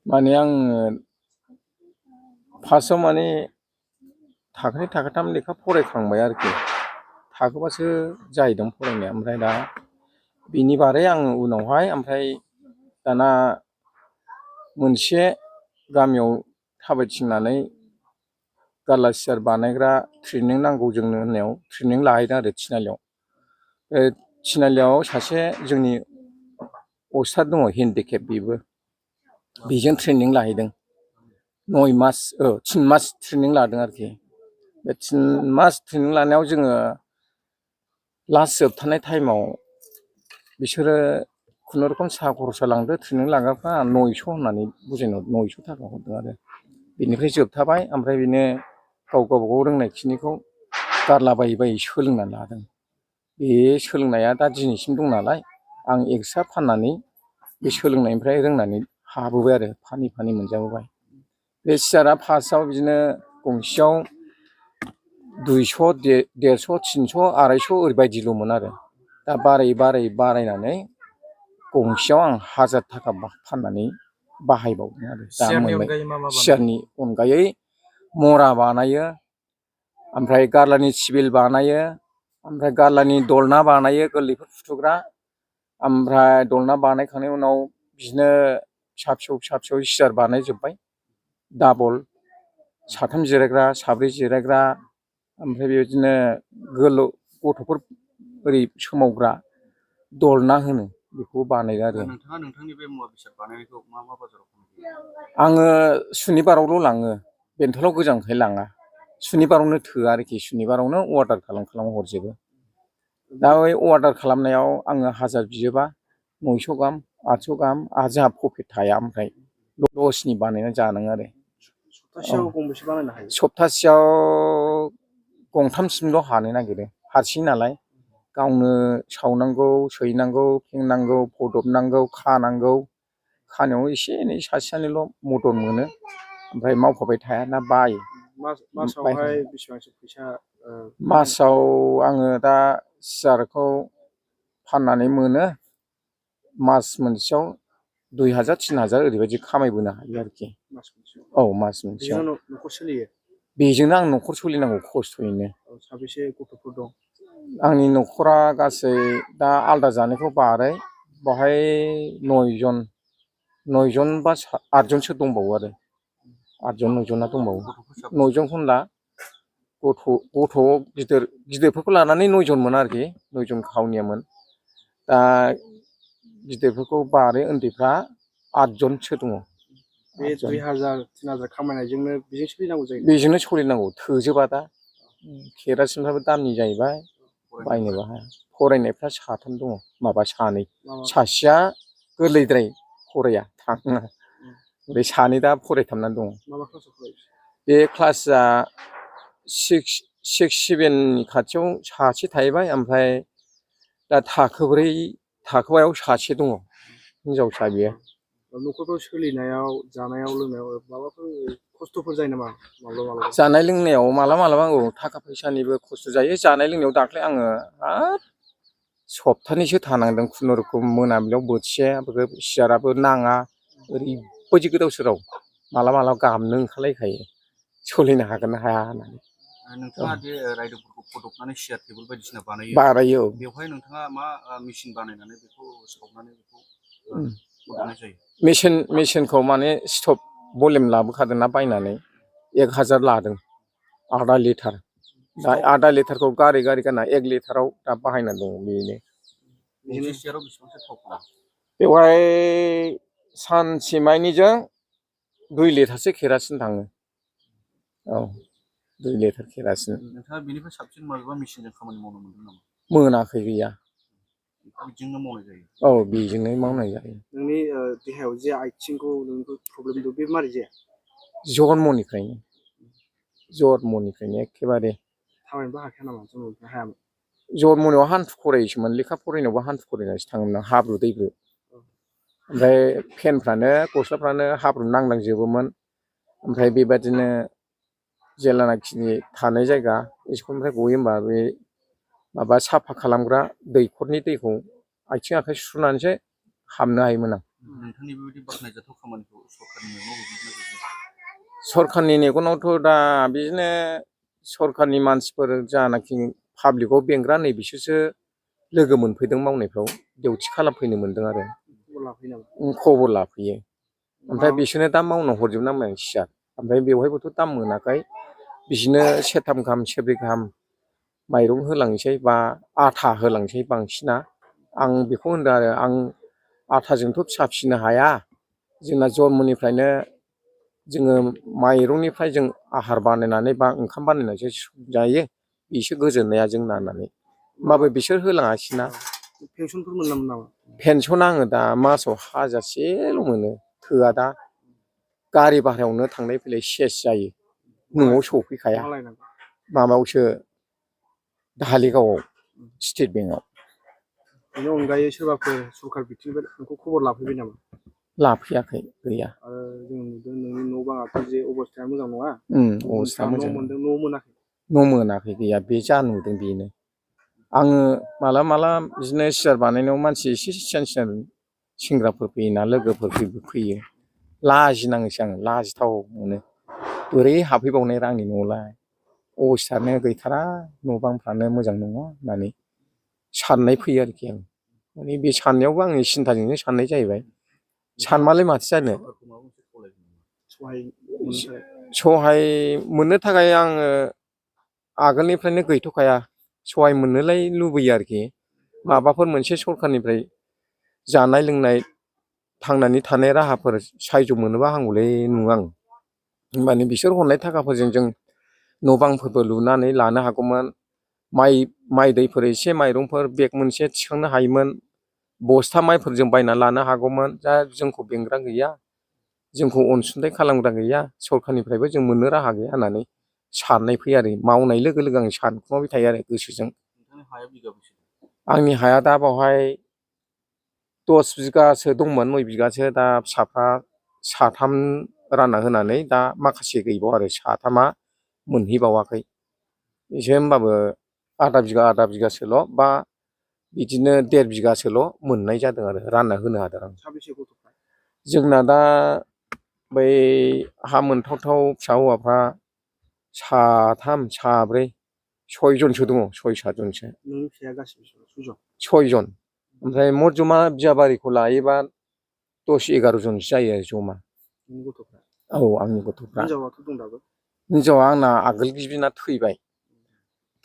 माने आङो फार्स्टआव माने थाखोनै थाखोथाम लेखा फरायखांबाय आरोखि थाखोबासो जाहैदों फरायनाया। ओमफ्राय दा बिनि बारै आङो उनावहाय ओमफ्राय दाना मोनसे गामियाव थाबायथिंनानै गारला सियार बानायग्रा ट्रेनिं नांगौ जोंनो होननायाव ट्रेनिं लाहैदों आरो थिनालियाव। थिनालियाव सासे जोंनि अस्ताद दङ हेन्डिकेप, बेजों ट्रेनिं लाहैदों 3 मास ट्रेनिं लादों आरोखि। बे 3 मास ट्रेनिं लानायाव जोङो लास्ट जोबथारनाय टाइमाव बिसोरो खुनुरुखुम साहा खरसा लांदो ट्रेनिं लाग्राफ्रा 900 होननानै बुजायनो 900 थाखा हरदों आरो बेनिफ्राय जोबथाबाय। ओमफ्राय बेनो गावबागाव रोंनायखिनिखौ गारलाबायै बायै सोलोंनानै लादों। बे सोलोंनाया दा दिनैसिम दं नालाय आं एक्सट्रा फाननानै बे सोलोंनायनिफ्राय रोंनानै हाबोबाय आरो फानै फानै मोनजाबोबाय। बे सियारा फार्स्टआव बिदिनो गंसेयाव 200, 150, 300, 250 ओरैबायदिल'मोन आरो दा बारायै बारायै बारायनानै गंसेयाव आं 1000 थाखा फाननानै बाहायबावदों आरो दा मोनबाय। सियारनि अनगायै मरा बानायो, ओमफ्राय गारलानि सिबिल बानायो, ओमफ्राय गारलानि दलना बानायो गोरलैफोर फुथुग्रा। ओमफ्राय दलना बानायखांनायनि उनाव बिदिनो फिसा फिसौ सियार बानायजोब्बाय। डाबल 3 जिरायग्रा 4 जिरायग्रा, ओमफ्राय बेबायदिनो गोलाव गथ'फोर ओरै सोमावग्रा दलना होनो बेखौ बानायो आरो। नोंथाङा नोंथांनि बे मुवा बेसाद बानायनायखौ मा बाजाराव फानहैयो? आङो सुनिबारावल' लाङो, बेंथलाव गोजानखाय लाङा। सुनिबारावनो थोआ आरोखि, सुनिबारावनो अर्डार खालाम हरजोबो। दा बै अर्डार खालामनायाव आङो 1000 बियोबा 900 गाहाम 800 गाहाम आरो जोंहा प्रफिट थाया, ओमफ्राय लसनि बानायना जानाङो आरो। सप्तासेयाव गंबेसे बानायनो हायो? सप्तासेयाव गंथामसिमल' हानो नागिरो, हारसिं नालाय। गावनो सावनांगौ, सैनांगौ, फेंनांगौ, फदबनांगौ, खानांगौ। खानायाव एसे एनै सासे सानैल' मदद मोनो, ओमफ्राय मावफाबाय थायाना बायो। मासावहाय बेसेबांसो फैसा? मासाव आङो दा सियारखौ फाननानै मोनो मास मोनसेयाव 2000, 3000 ओरैबायदि खामायबोनो हायो आरोखि। औ, मास मोनसेयाव। न'खर सोलियो? बेजोंनो आं न'खर सोलिनांगौ खस्थ'यैनो। साबेसे गथ'फोर दं? आंनि न'खरा गासै दा आलादा जानायखौ बारै बावहाय 9 जन बा 8 जनसो दंबावो आरो 8 जन 9 जना दंबावो। 9 जनखौ होनला, गथ' गिदिरफोरखौ लानानै 9 जनमोन आरोखि, 9 जन खावनियामोन। दा गिदिरफोरखौ बारै उन्दैफ्रा 8 जनसो दङ। बे 2000, 3000 खामायनायजोंनो बेजों सोलिनांगौ जायो? बेजोंनो सोलिनांगौ, थोजोबा दा। केरासिनफ्राबो दामनि जाहैबाय, बायनोबो हाया। फरायनायफ्रा 3 दङ, माबा 2। सासेया गोरलैद्राय फराया, थाङा। बे 2 दा फरायथाबनानै दङ। बे क्लासआ 6, 7नि खाथियाव सासे थाहैबाय, ओमफ्राय दा थाखो 4, थाखोबायाव सासे दङ, हिनजावसा बियो। न'खरफ्राव सोलिनायाव, जानायाव लोंनायाव माबाफोर खस्थ'फोर जायो नामा? माब्लाबा जानाय लोंनायाव मालाबा औ, थाखा फैसानिबो खस्थ' जायो। जानाय लोंनायाव दाख्लै आङो हाब सप्तानैसो थानांदों खुनुरुखुम। मोनाबिलियाव बोथिसे, सियाराबो नाङा, ओरैबायदि गोदाव सोराव मालाबा गाबनो ओंखारलायखायो, सोलिनो हागोन ना हाया होननानै। नोंथाङा दे रायदोंफोरखौ फदबनानै सियार टेबोल बायदिसिना बानायो। औ, बेवहाय नोंथाङा मा मेचिन बानायनानै बेखौ सावनानै बेखौ फदबनाय जायो? मेचिनखौ माने स्टप भलिउम लाबोखादोंना बायनानै 1000 लादों, आधा लिटार। दा आधा लिटारखौ गारै गारना 1 लिटाराव दा बाहायना दङ। बेनो बेवहाय सानसे मानिजों 2 लिटारसो केरासिन थाङो। औ, 2 लिटार केरासिन। नोंथाङा बेनिफ्राय साबसिन माबेबा मेचिनजों खामानि मावनो मोनदों नामा? मोनाखै, गैया। बेजोंनो मावनाय जायो? औ, बेजोंनो मावनाय जायो। नोंनि देहायाव जे आथिंखौ नोंखौ प्रब्लेम दं, बे मारै जाया? जन्मनिफ्रायनो एखेबारे। थाबायनोबो हाखाया नामा? जन्मनिफ्राय हायामोन? जन्मनायाव हान्थु खरायसोमोन, लेखा फरायनायावबो हान्थु खरायनासो थाङोमोन आं, हाब्रु दैब्रु। ओमफ्राय फेनफ्रानो, गस्लाफ्रानो हाब्रु नांलांजोबोमोन। ओमफ्राय बेबादिनो जेलानाखि थानाय जायगा स्कुलनिफ्राय गयो होमबा बे माबा साफा खालामग्रा दैखरनि दैखौ आथिं आखाइ सुनानैसो हाबनो हायोमोन आं। नोंथांनि बेबायदि बाख्नायजाथाव खामानिखौ सरखारनि सरखारनि मेगनावथ' दा बिदिनो सरखारनि मानसिफोर जानाखि पाब्लिकआव बेंग्रा नै बिसोरसो लोगो मोनफैदों मावनायफ्राव डिउटि खालामफैनो मोनदों आरो खबर लाफैयो नामा? खबर लाफैयो ओमफ्राय बिसोरनो दा मावनो हरजोबनांबाय सियार ओमफ्राय बेवहायबोथ' दाम मोनाखै बिसोरनो सेरथाम गाहाम सेरब्रै गाहाम माइरं होलांसै बा आथा होलांसै बांसिना आं बेखौ होनदों आरो आं आथाजोंथ' फिसा फिसिनो हाया जोंना जन्मनिफ्रायनो जोङो माइरंनिफ्राय जों आहार बानायनानै बा ओंखाम बानायनानैसो जायो बिसो गोजोननाया जोंना होननानै होमबाबो बिसोर होलाङासैना पेनसनफोर मोनामोन नामा? पेनसन आङो दा मासाव 1000सेल' मोनो थोआ दा गारि भारायावनो थांलाय फैलाय सेस जायो न'आव सफैखाया मा लायनांगौ? माबायावसो धालिगावआव स्टेट बेंकआव बेनि अनगायै सोरबाफोर सरखार बिथिंनिफ्राय नोंखौ खबर लाफैबाय नामा? लाफैयाखै गैया आरो जों नुदों नोंनि न' बाङाथ' जे अबस्थाया मोजां नङा अबस्था गुबुनफ्रा न' मोजां मोनदों न' मोनाखै न' मोनाखै गैया बे जा नुदों बेनो आङो माला बिदिनो सियार बानायनायाव मानसि एसे सियान सेंग्राफोर फैयोना लोगोफोर फैयो लाजिनाङोसो आं लाजिथाव मोनो बोरै हाबफैबावनाय आंनि न'आवलाय अबस्थायानो गैथारा न' बांफ्रानो मोजां नङा होननानै साननाय फैयो आरोखि आं माने बे साननायावबो आंनि सिन्थाजोंनो साननाय जाहैबाय सानबालाय माथो जानो सहाय मोननो थाखाय आङो आगोलनिफ्रायनो गैथ'खाया सहाय मोननोलाय लुबैयो आरोखि माबाफोर मोनसे सरखारनिफ्राय जानाय लोंनाय थांनानै थानाय राहाफोर सायज' मोनोबा हामगौलै नुयो आं होमबानो बिसोर हरनाय थाखाफोरजों जों न' बांफोरबो लुनानै लानो हागौमोन माइ दैफोर एसे माइरंफोर बेग मोनसे थिखांनो हायोमोन बस्था माइफोरजों बायना लानो हागौमोन दा जोंखौ बेंग्रा गैया जोंखौ अनसुंथाइ खालामग्रा गैया सरखारनिफ्रायबो जों मोननो राहा गैया होननानै साननाय फैयो आरो मावनाय लोगो लोगो आं सानखुमाबाय थायो आरो गोसोजों आंनि हाया दा बावहाय 10 बिगासो दंमोन 9 बिगासो दा फिसाफ्रा साथाम रानना होनानै दा माखासे गैबाव आरो साथामा मोनहैबावाखै एसे होमबाबो आधा बिगासोल' बा बिदिनो 1.5 बिगासोल' मोननाय जादों आरो रानना होनो हादों आं साबेसे गथ'फ्रा? जोंना दा बै हा मोनथावथाव फिसा हौवाफ्रा साथाम साब्रै 6 जनसो दङ 6-7 जनसो नोंनि फिसाया गासिबो 6 जन ओमफ्राय मर जमा बियाबारिखौ लायोबा 10-11 जनसो जायो आरो जमा नोंनि गथ'फ्रा? औ आंनि गथ'फ्रा हिनजावाथ' दं दाबो? हिनजावा आंना आगोल गिबिना थैबाय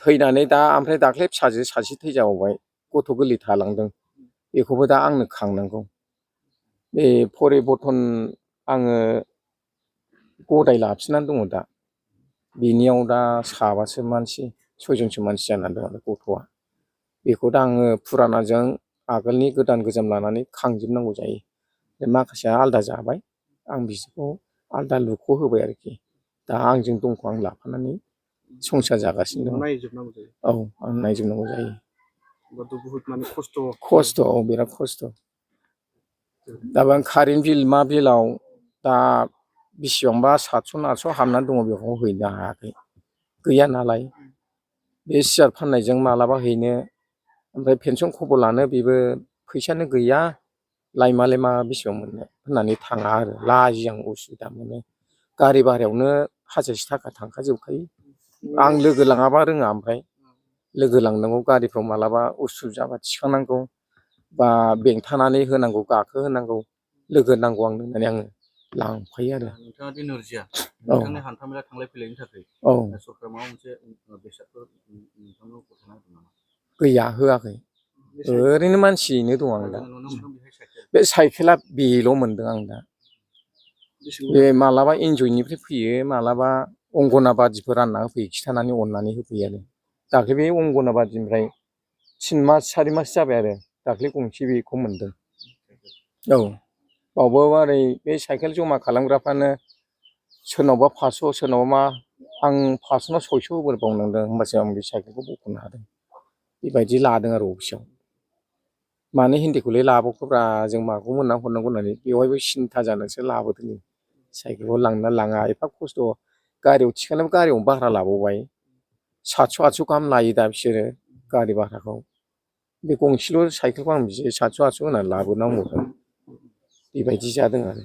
थैनानै दा ओमफ्राय दाख्लै फिसाजो सासे थैजाबावबाय गथ' गोरलै थालांदों बेखौबो दा आंनो खांनांगौ बे परिबर्तन आङो गदाय लाफिननानै दङ दा बिनियाव दा साबासो मानसि 6 जनसो मानसि जानानै दं आरो गथ'आ बेखौ दा आङो फुरानाजों आगोलनि गोदान गोजाम लानानै खांजोबनांगौ जायो माखासेया आलादा जाबाय आं बिसोरखौ आलादा लुख' होबाय आरोखि दा आंजों दंखौ आं लाफानानै संसार जागासिनो दं नायजोबनांगौ जायो औ आं नायजोबनांगौ जायो होमबाथ' बुहुत माने खस्थ' औ बिराद खस्थ' दाबो आं कारेन्ट बिल मा बिलाव दा बेसेबांबा 700-800 हाबनानै दङ बेखौ हैनो हायाखै गैया नालाय बे सियार फाननायजों मालाबा हैनो ओमफ्राय पेनसन खबर लानो बेबो फैसायानो गैया लायमालाय मा बेसेबां मोननो होननानै थाङा आरो लाजियो आं उसुबिदा मोनो गारि भारायावनो 1000 थाखा थांखाजोबखायो आं लोगो लाङाबा रोङा ओमफ्राय लोगो लांनांगौ गारिफ्राव मालाबा उसुबिदा जाबा थिखांनांगौ बा बेंथानानै होनांगौ गाखो होनांगौ लोगो नांगौ आंनो होननानै आङो लांफायो आरो नोंथाङा दि नोरजिया नोंथांनि हान्था मेला थांलाय फैलायनि थाखाय सरकारा माबा मोनसे बेसादफोर नोंथांनो गथायना होदों नामा? गैया होआखै ओरैनो मानसियैनो दं आं दा बे साइकेला बेल' मोनदों आं दा बे मालाबा एनजयनिफ्राय फैयो मालाबा अंगनाबादिफोर रानना होफैयो खिथानानै अननानै होफैयो आरो दाख्लै बे अंगनाबादिनिफ्राय 3 मास 4 मास जाबाय आरो दाख्लै गंसे बेखौ मोनदों औ बावबो ओरै बे साइकेल जमा खालामग्राफ्रानो सोरनावबा 500 सोरनावबा मा आं 500 ना 600 होबोबावनांदों होमबासो आं बे साइकेलखौ बख'नो हादों बेबायदि लादों आरो अफिसाव मानो हिन्दीखौलाय लाबोखोब्रा जों माखौ मोनना हरनांगौ होननानै बेवहायबो सिन्था जानानैसो लाबोदों साइकेलखौ लांना लाङा एफा खस्थ' गारियाव थिखांनायाव गारियावनो भारा लाबावबाय 700-800 गाहाम लायो दा बिसोरो गारि भाराखौ बे गंसेल' साइकेलखौ आं बिदि 700-800 होनानै लाबोनांगौ बेबायदि जादों आरो